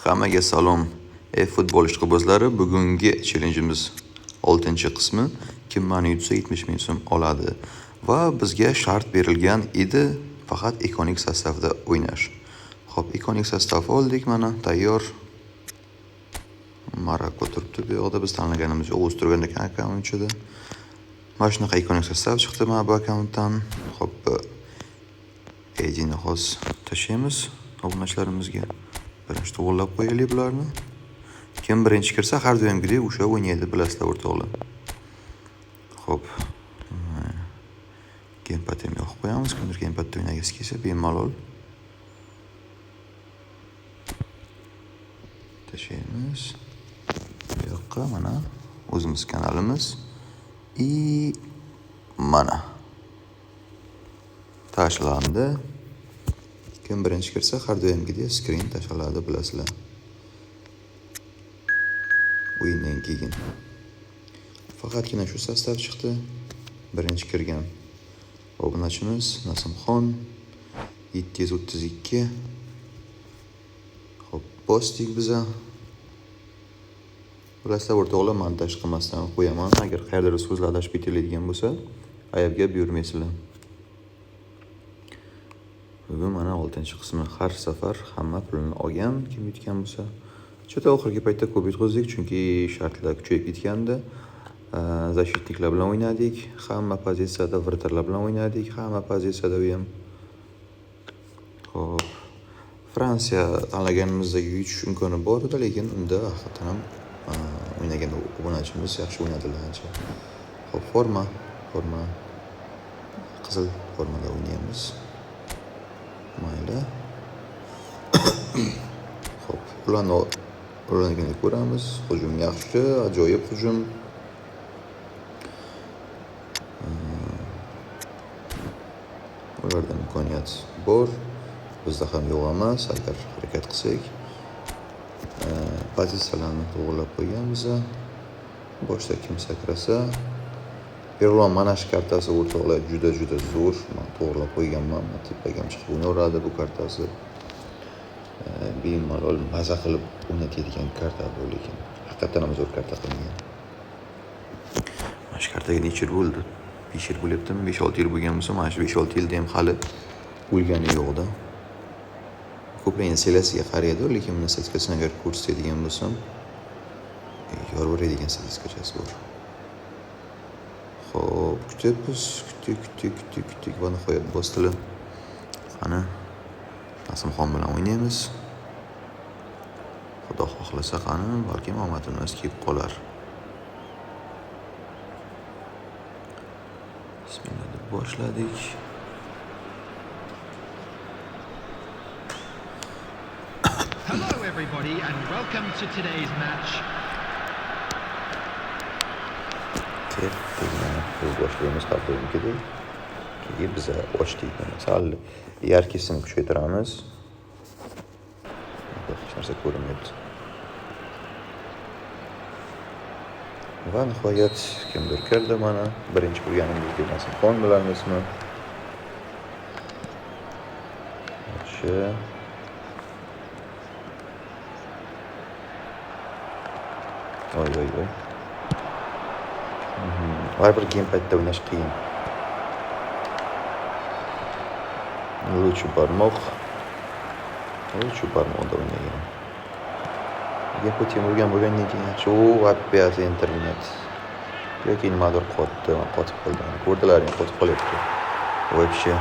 Hammaga salom, ey futbol ishqibozlari. Bugungi challengeimiz 6-qismi. Kim mani yutsa 70 ming so'm oladi. Va bizga shart berilgan edi faqat ikonik sostavda o'ynash. Xo'p, ikonik sostav oldik, mana tayyor. Marokko turibdi bu yoqda, biz tanlaganimiz yo'q, o'zi turgan ekan akkaunt ichida. Mana shunaqa ikonik sostav chiqdi mana bu akkauntdan. Xo'p, IDni hozir tashlaymiz obunachilarimizga. Birinchi to'g'rilab qo'yaylik bularni. Kim birinchi kirsa har doimgidek o'sha o'ynaydi, bilasizlar o'rtoqlar. Xo'p. Gamepad ham yoqib qo'yamiz. Kimdir gamepadda o'ynagisi kelsa bemalol. Tashlaymiz. Bu yoqqa mana o'zimiz kanalimiz. I mana tashlandi. Kim birinchi kirsa har doimgidek screen tashlanadi, bilasizlar. O'yindan keyin faqatgina shu sostav chiqdi. Birinchi kirgan obunachimiz Nasimxon 732. Xo'p, bosdik biza. Bilasizlar o'rtoqlar, montaj qilmasdan qo'yaman. Agar qayerdadir so'zlar adashib ketiladigan bo'lsa, ayab gap buyurmaysizlar. Bugun mana 6-qismi. Har safar hamma pulini olgan, kim yutgan bo'lsa. Cho'ta oxirgi paytda ko'p yutqizdik, chunki shartlar kuchayib ketgandi. Защитникlar bilan o'ynadik, hamma pozitsiyada вратарlar bilan o'ynadik, hamma pozitsiyada u ham. Xo'p, Fransiya tanlaganimizda yutish imkoni bor edi, lekin unda haqiqatan ham o'ynagan obunachimiz yaxshi o'ynadilar ancha. Xo'p, forma qizil formada o'ynaymiz. Mayli. Xo'p, ularnikini ko'ramiz. Hujum yaxshi, ajoyib hujum. Ularda imkoniyat bor, bizda ham yo'q emas, agar harakat qilsak. Pozitsiyalarni to'g'rilab qo'yganmiz. Boshda kim sakrasa, Erlon mana shu kartasi o'rtoqlar juda-juda zo'r. Men to'g'rilab qo'yganman. Tepaga ham chiqib o'ynaveradi bu kartasi. Bemalol maza qilib o'ynatadigan karta bu, lekin haqiqatan ham zo'r karta qilingan. Mana shu kartaga necha yil bo'ldi? 5 yil bo'lyaptimi? 5-6 yil bo'lgan bo'lsa, mana shu 5-6 yilda ham hali o'lgani yo'q-da. Ko'plar endi selasiga qaraydi, lekin buni statistikasini agar ko'rsatadigan bo'lsam, yorib statistikachasi bor. Xo'p, kutyapmiz, kutdik va nihoyat bosdilar. Qani Nasimxon bilan o'ynaymiz. Xudo xohlasa qani, balkim omadimiz kelib qolar. Bismillah deb boshladik. Hello everybody and welcome to today's match. Ketdik, mana biz boshlaymiz har doimgidek. Keyin biz ochdik, mana sal yarkisini kuchaytiramiz. Hech narsa ko'rinmayapti. Va nihoyat kimdir kirdi mana. Birinchi ko'rganimizdek Nasimxon bilamizmi? Yaxshi. Oy oy oy. Baribir gamepadda o'ynash qiyin. Лучше barmoq. Лучше barmoqda o'ynagan. Gapga urgan bo'lgandan keyin yaxshi. O, опять internet. Yoki nimadir qotdi, qotib qoldi. Ko'rdilaring, qotib qolyapti. Вообще.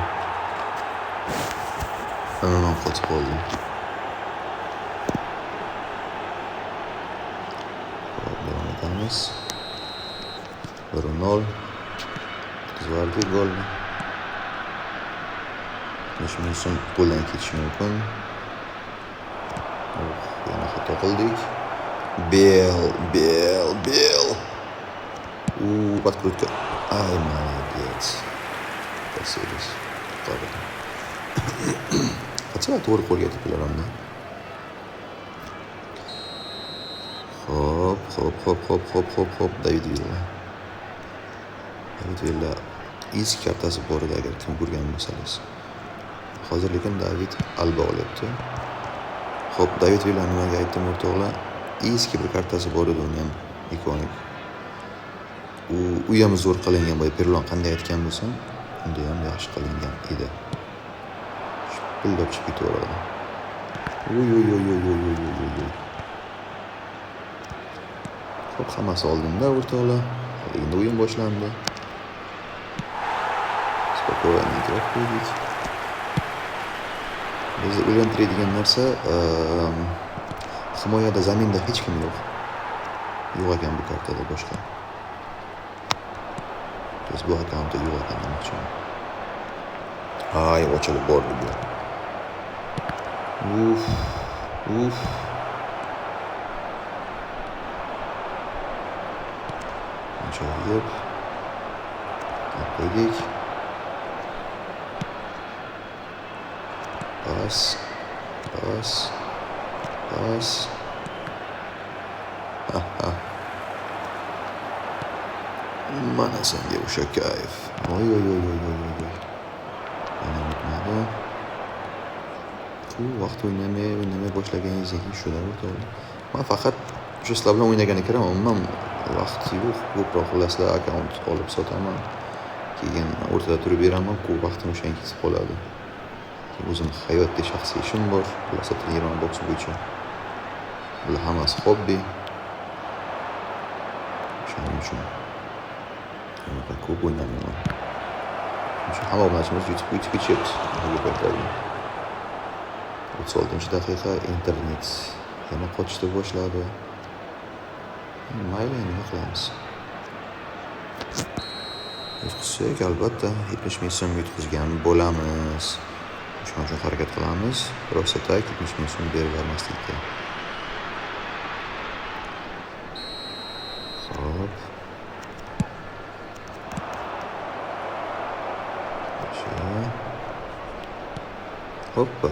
Umuman qotib qoldi. Xo'p, davom etamiz. 1-0. Yutqizib golni. 5 ming so'm qo'ldan ketishi mumkin. Oh, yana xato qildik. Bel. U, подкрутка. Ay, молодец. Kasiris. Qutqardi. Qachon to'g'ri qo'lga tepilar unda? Xo'p. David Villa. David Villa eski kartasi bor edi, agar kim ko'rgan bo'lsangiz. Hozir lekin David Alba olyapti. Xo'p, David Villa nimaga aytdim o'rtoqlar? Eski bir kartasi bor edi uni ham, ikonik. U ham zo'r qilingan, boya Perlon qanday aytgan bo'lsam, unda ham yaxshi qilingan edi. Shipillab chiqib ketaveradi. Uy uy uy uy uy uy uy uy. Xo'p, hammasi oldinda o'rtoqlar. Endi o'yin boshlandi. Спокойно kirib qo'ydik. Bizni o'ylantiradigan narsa, himoyada, zaminda hech kim yo'q. Yo'q ekan bu kartada boshqa. Biz bu akkauntda yo'q ekan demoqchiman. Ay, ochilib bordi bu. Uf, uf. Ajoyib. Qo'ydik. Pas, pas, pas. Ha. Mana senga o'sha kayf. Oy oy oy oy oy oy. Mana o'tmadi. U vaqt o'ynamay boshlaganingizdan keyin shular o'rtoqlar. Men faqat o'sha sizlar bilan o'ynagani kiraman, umuman vaqt yo'q. Ko'proq xullaslar akkaunt olib sotaman. Keyin o'rtada turib beraman, ko'p vaqtim o'shanga ketib qoladi. O'zim hayotda shaxsiy ishim bor, xulosa trenirman boks bo'yicha. Bular hammasi hobbi. Shuning uchun unaqa ko'p o'ynamayman. Shuning uchun hamma obunachimiz YouTube ketyapti. 36-daqiqa internet yana qochishni boshladi. Mayli, nima qilamiz? Yutqizsak, albatta 70 ming so'm yutqizgan bo'lamiz. Shuning uchun harakat qilamiz. Rosa tak 70 ming so'm berib yubormaslikka. Xo'p. Yaxshi. Hoppa.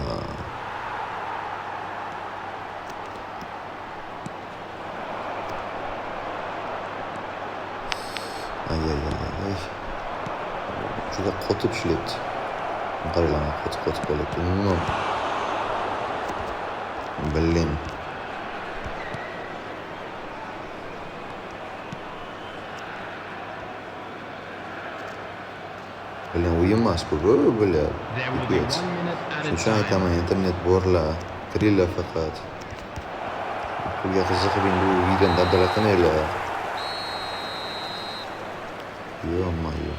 Ay ay ay ay. Juda qotib ishlayapti. Qaranglar, qotib qolyapti. Umuman. Блин. Блин, o'yin emas bu, бля. Pipец. Shuning uchun aytaman, internet borlar, kiringlar faqat. Pulga qiziqib endi u videoni dabdala qilmanglar. Ё-моё.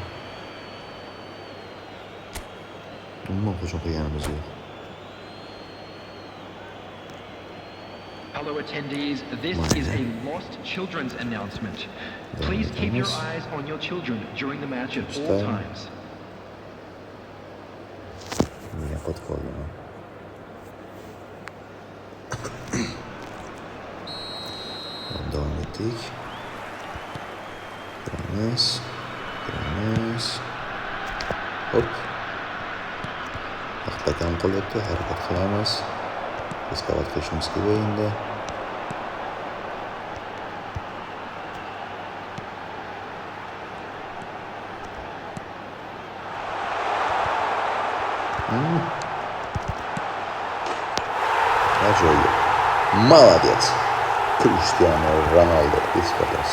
Umuman hujum qilganimiz yo'q. Hello attendees, this is a lost children's announcement. Please keep your eyes on your children during the match at all times. Nega qotib qoldim? Davom etdik. Kiramiz. Kiramiz. Hop. Vaqtda kam qolyapti, harakat qilamiz. Riskovat qilishimiz kerak endi. Ajoyib. Молодец. Cristiano Ronaldo ispatas.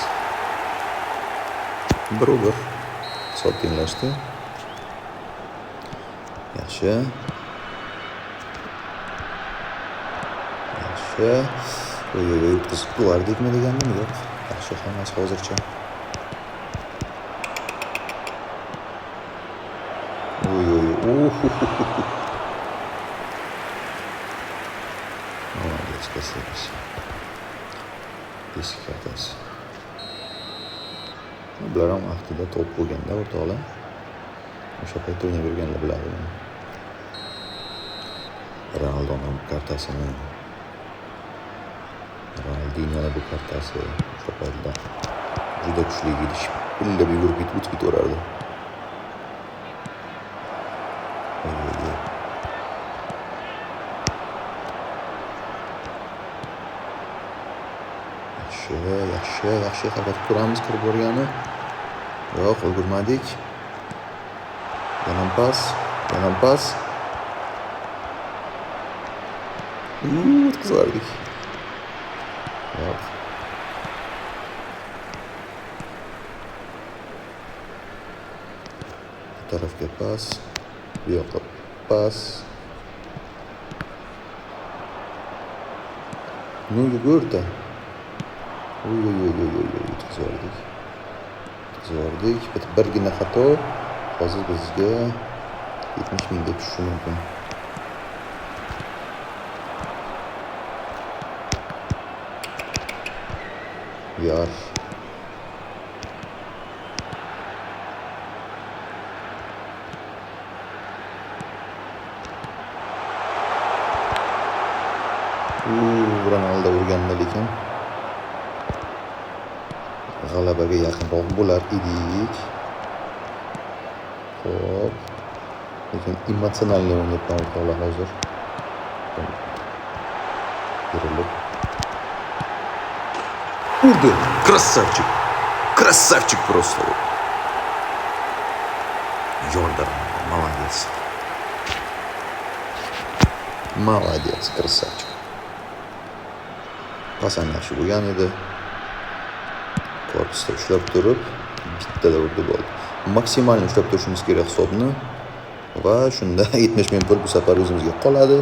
1-1. Hisob tenglashdi. Yaxshi. Yaxshi. Oy oy oy, o'tkazib qo'yardikmi degandim, yo'q. Yaxshi, hammasi hozircha. Oy oy oy. Молодец, Casillas. Eski kartasi. Bular ham vaqtida top bo'lganda o'rtoqlar. O'sha paytda o'ynab yurganlar biladi buni. Ronaldoning kartasini, Ronaldinhoning bu kartasi o'sha paytda juda kuchli edi. Shipillab yugurib ketib o'tib ketaverardi. Yaxshi, yaxshi, yaxshi harakat ko'ramiz kirib borgani. Yo'q, ulgurmadik. Yana pas, yana pas. O'tkazib yubordik. Yo'q. Bu tarafga pas, bu yoqqa pas. Ну, yugurdi. Oy oy oy oy oy, o'tkazib yubordik. O'tkazib yubordik. Birgina xato hozir bizga 70 mingga tushishi mumkin. Yor. Ronaldo urganda lekin g'alabaga yaqinroq bo'lar edik. Xo'p. Lekin emotsionalniy o'ynayapman o'rtoqlar hozir. Berilib. Urdi. Красавчик. Красавчик просто. Yordi. Молодец. Молодец, красавчик. Pas ham yaxshi bo'lgan edi. Korpusda ushlab turib, bittada urdi bo'ldi. Maksimalni ushlab turishimiz kerak hisobni va shunda 70 ming pul bu safar o'zimizga qoladi.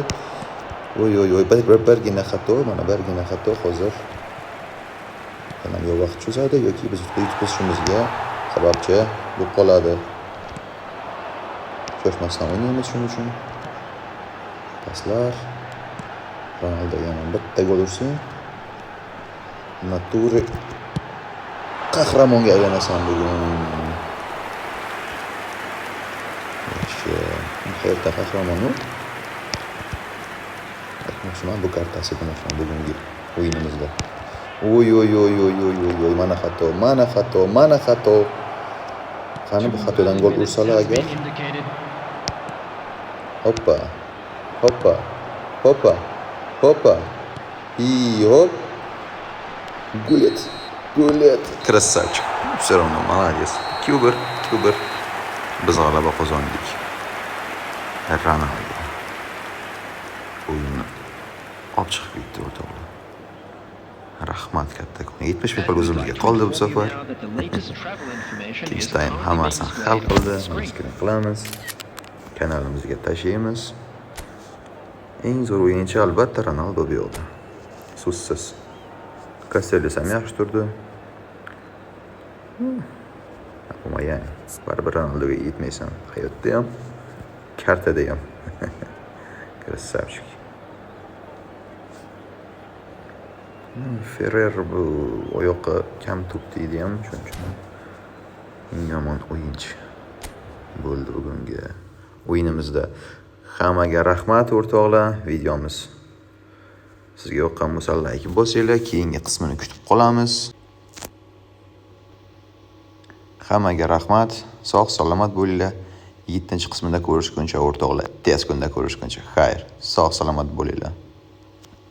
Oy oy oy, birgina xato, mana birgina xato hozir. Yana yo vaqt cho'zadi yoki biz yutqizishimizga sababchi bo'lib qoladi. Shoshmasdan o'ynaymiz shuning uchun. Paslar. Ronaldo yana bitta gol ursin. Naturi qahramonga aylanasan bugun. Yaxshi. Hayotda qahramon. Aytmoqchiman, bu kartasi demoqchiman bugungi o'yinimizda. Oy oy oy oy oy oy oy, mana xato, mana xato, mana xato. Qani bu xatodan gol ursalar agar. Hoppa. Hoppa. Hoppa. Hoppa. И hop. Гулет. Гулет. Красавчик. Все равно молодец. Кюбер, Кюбер. Biz g'alaba qozondik. Ronaldo o'yinni olib chiqib ketdi o'rtoqlar. Rahmat kattakon. 70 ming pul o'zimizga qoldi bu safar. Ikkinchi taym hammasini hal qildi. Mana qilamiz. Kanalimizga tashlaymiz. Eng zo'r o'yinchi albatta Ronaldo bu yoqda. So'zsiz. Casillas ham yaxshi turdi. Aubameyang baribir Ronaldoga yetmaysan. Hayotda ham, kartada ham. Красавчик. Ferrer bu oyoqqa kam to'p tegdi ham, shuning uchun eng yomon o'yinchi bo'ldi bugungi o'yinimizda. Hammaga rahmat o'rtoqlar, videomiz sizga yoqqan bo'lsa like bosinglar, keyingi qismini kutib qolamiz. Hammaga rahmat, sog' salomat bo'linglar. 7-qismida ko'rishguncha o'rtoqlar, tez kunda ko'rishguncha xayr, sog' salomat bo'linglar.